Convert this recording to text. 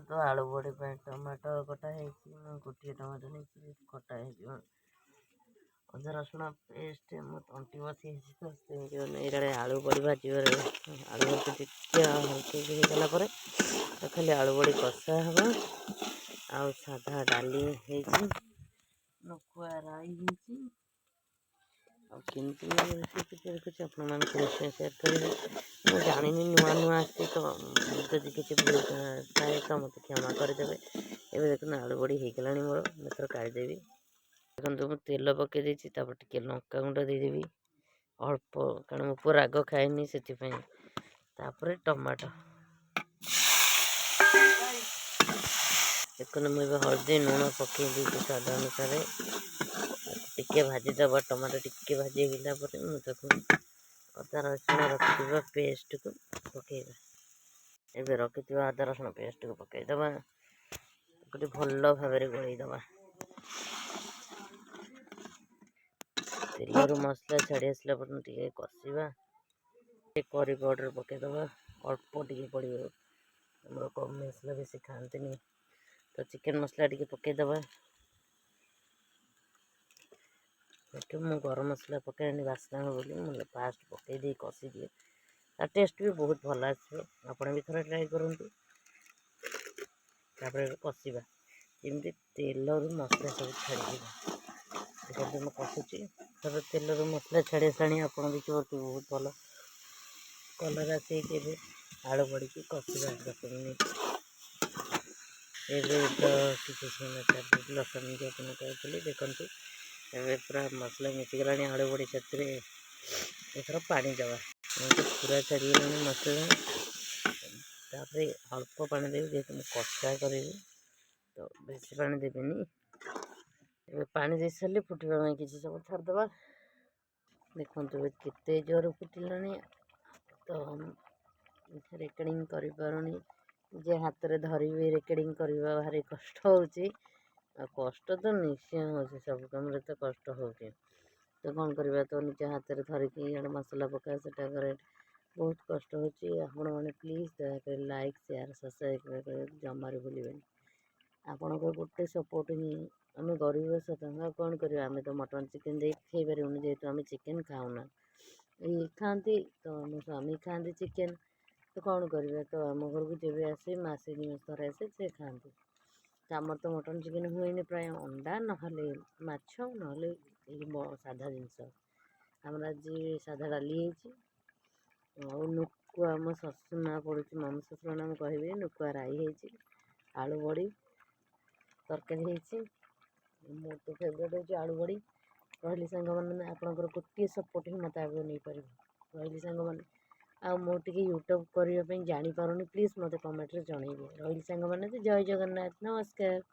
ଦେଖନ୍ତୁ, ଆଳୁ ବଡ଼ି ପାଇଁ ଟମାଟୋ କଟା ହେଇଛି। ମୁଁ ଗୋଟିଏ ଟମାଟୋ ନେଇଛି, କଟା ହେଇଯିବ। ଅଦା ରସୁଣ ପେଷ୍ଟ। ମୋ ତଣ୍ଟି ବସିଯାଇଛି ତ ସେମିତି। ଏଇଟାରେ ଆଳୁ ବଡ଼ି ଭାଜିବାରେ ଆଳୁ ବଡ଼ି ଟିକେ ହାଲକା ହେଇଗଲା ପରେ ଖାଲି ଆଳୁ ବଡ଼ି କଷା ହେବ। ଆଉ ସାଧା ଡାଲି ହେଇଛି, ନୁକୁଆ ରାଇ ହେଇଛି। ଆଉ କେମିତି ମୁଁ ରେସିପି ତିଆରି କରୁଛି, ଆପଣମାନଙ୍କୁ ନିଶ୍ଚୟ ସେୟାର କରିବି। ମୁଁ ଜାଣିନି, ନୂଆ ନୂଆ ଆସିଛି ତ, ଯଦି କିଛି ଭୁଲ ଥାଏ ତ ମୋତେ କ୍ଷମା କରିଦେବେ। ଏବେ ଦେଖନ୍ତୁ, ଆଳୁ ବଡ଼ି ହେଇଗଲାଣି ମୋର, ମୁଁ ଏଥର କାଢ଼ିଦେବି। ଦେଖନ୍ତୁ, ମୁଁ ତେଲ ପକାଇ ଦେଇଛି। ତାପରେ ଟିକେ ଲଙ୍କା ଗୁଣ୍ଡ ଦେଇଦେବି ଅଳ୍ପ, କାରଣ ମୋ ପୁଅ ରାଗ ଖାଏନି ସେଥିପାଇଁ। ତାପରେ ଟମାଟୋ। ଦେଖନ୍ତୁ, ମୁଁ ଏବେ ହଳଦୀ ଲୁଣ ପକାଇ ଦେଇଛି ସ୍ୱାଦ ଅନୁସାରେ। ଟିକେ ଭାଜିଦେବା। ଟମାଟୋ ଟିକେ ଭାଜି ହେଇଗଲା ପରେ ମୁଁ ତାକୁ ଅଦା ରସୁଣ ରଖିଥିବା ପେଷ୍ଟକୁ ପକାଇବା। ଏବେ ରଖିଥିବା ଅଦା ରସୁଣ ପେଷ୍ଟକୁ ପକାଇଦେବା, ତାକୁ ଟିକେ ଭଲ ଭାବରେ ଗୋଳେଇ ଦେବା। ତେଲରୁ ମସଲା ଛାଡ଼ି ଆସିଲା ପର୍ଯ୍ୟନ୍ତ ଟିକେ କଷିବା। ଟିକେ କରି ପାଉଡ଼ର ପକାଇଦେବା, ଅଳ୍ପ ଟିକେ ପଡ଼ିବ। ଆମର କମ୍ ମସଲା ବେଶୀ ଖାଆନ୍ତିନି ତ ଚିକେନ୍ ମସଲା ଟିକେ ପକାଇଦେବା। ଏଠୁ ମୁଁ ଗରମ ମସଲା ପକାଏନି, ବାସ୍ନା ହେବ ବୋଲି। ମୁଁ ଫାଷ୍ଟ ପକାଇ ଦେଇ କଷିଦିଏ, ତା ଟେଷ୍ଟ ବି ବହୁତ ଭଲ ଆସିବ। ଆପଣ ବି ଥରେ ଟ୍ରାଏ କରନ୍ତୁ। ତାପରେ କଷିବା, ଯେମିତି ତେଲରୁ ମସଲା ସବୁ ଛାଡ଼ିଯିବ। ଦେଖନ୍ତୁ, ମୁଁ କଷୁଛି। ତାପରେ ତେଲରୁ ମସଲା ଛାଡ଼ି ଆସିଲାଣି, ଆପଣ ଦେଖିପାରୁଥିବେ, ବହୁତ ଭଲ କଲର୍ ଆସିଯାଇଛି। ଏବେ ଆଳୁ ବଡ଼ିକି କଷିବା 10 ମିନିଟ୍। ଏବେ ତ କିଛି ସମୟ 10 ମିନିଟ୍ ଆପଣଙ୍କୁ କହୁଥିଲି। ଦେଖନ୍ତୁ, ଏବେ ପୁରା ମସଲା ମିଶିଗଲାଣି ଆଳୁ ବଡ଼ି ସାଥିରେ। ଏଥର ପାଣି ଦେବା। ପୁରା ଛାଡ଼ିଗଲାଣି ମସଲା। ତାପରେ ଅଳ୍ପ ପାଣି ଦେବି, ଯେହେତୁ ମୁଁ କଷା କରିବି ତ ବେଶୀ ପାଣି ଦେବିନି। ଏବେ ପାଣି ଦେଇସାରିଲେ ଫୁଟିବା ପାଇଁ କିଛି ସମୟ ଛାଡ଼ିଦେବା। ଦେଖନ୍ତୁ, ଏବେ କେତେ ଜୋର ଫୁଟିଲାଣି ତ ରେକର୍ଡ଼ିଂ କରିପାରୁନି ଯେ, ହାତରେ ଧରିବି ରେକର୍ଡ଼ିଂ କରିବା ଭାରି କଷ୍ଟ ହେଉଛି। ଆଉ କଷ୍ଟ ତ ନିଶ୍ଚୟ ହେଉଛି, ସବୁ କାମରେ ତ କଷ୍ଟ ହେଉଛି, ତ କ'ଣ କରିବା? ତ ନିଜ ହାତରେ ଧରିକି ଇଆଡ଼େ ମସଲା ପକା, ସେଟା କରେ, ବହୁତ କଷ୍ଟ ହେଉଛି। ଆପଣମାନେ ପ୍ଲିଜ୍ ଦୟାକରି ଲାଇକ୍, ସେୟାର, ସବସ୍କ୍ରାଇବ୍ କରିବାକୁ ଜମାରୁ ଭୁଲିବେନି। ଆପଣଙ୍କ ଗୋଟେ ସପୋର୍ଟ ହିଁ। ଆମେ ଗରିବ ସତ, ଆଉ କ'ଣ କରିବା? ଆମେ ତ ମଟନ୍ ଚିକେନ୍ ଦେଇ ଖାଇପାରିବୁନି, ଯେହେତୁ ଆମେ ଚିକେନ୍ ଖାଉନା। ଏଇ ଖାଆନ୍ତି ତ, ମୋ ସ୍ୱାମୀ ଖାଆନ୍ତି ଚିକେନ୍, ତ କ'ଣ କରିବା? ତ ଆମ ଘରକୁ ଯେବେ ଆସେ, ମାସେ 2 ମାସ ଥରେ ଆସେ, ସେ ଖାଆନ୍ତି। ତ ଆମର ତ ମଟନ୍ ଚିକେନ୍ ହୁଏନି ପ୍ରାୟ, ଅଣ୍ଡା ନହେଲେ ମାଛ ନହେଲେ ଏଇ ସାଧା ଜିନିଷ। ଆମର ଆଜି ସାଧା ଡାଲି ହେଇଛି ଆଉ ନୁକୁଆ, ମୋ ଶାଶୁ ନାଁ ପଡ଼ୁଛି, ମାମୁଁ ଶ୍ୱଶୁର ନାଁ ମୁଁ କହିବି। ନୁକୁଆ ରାଇ ହେଇଛି, ଆଳୁ ବଡ଼ି ତରକାରୀ ହେଇଛି। ମୋର ତ ଫେଭରେଟ୍ ହେଉଛି ଆଳୁ ବଡ଼ି। ରହିଲି ସାଙ୍ଗମାନେ, ଆପଣଙ୍କର ଗୋଟିଏ ସପୋର୍ଟ ହିଁ ମୋତେ ଆଗକୁ ନେଇପାରିବ। ରହିଲି ସାଙ୍ଗମାନେ। ଆଉ ମୁଁ ଟିକେ ୟୁଟ୍ୟୁବ୍ କରିବା ପାଇଁ ଜାଣିପାରୁନି, ପ୍ଲିଜ୍ ମୋତେ କମେଣ୍ଟରେ ଜଣାଇବେ। ରହିଲି ସାଙ୍ଗମାନେ, ଜୟ ଜଗନ୍ନାଥ, ନମସ୍କାର।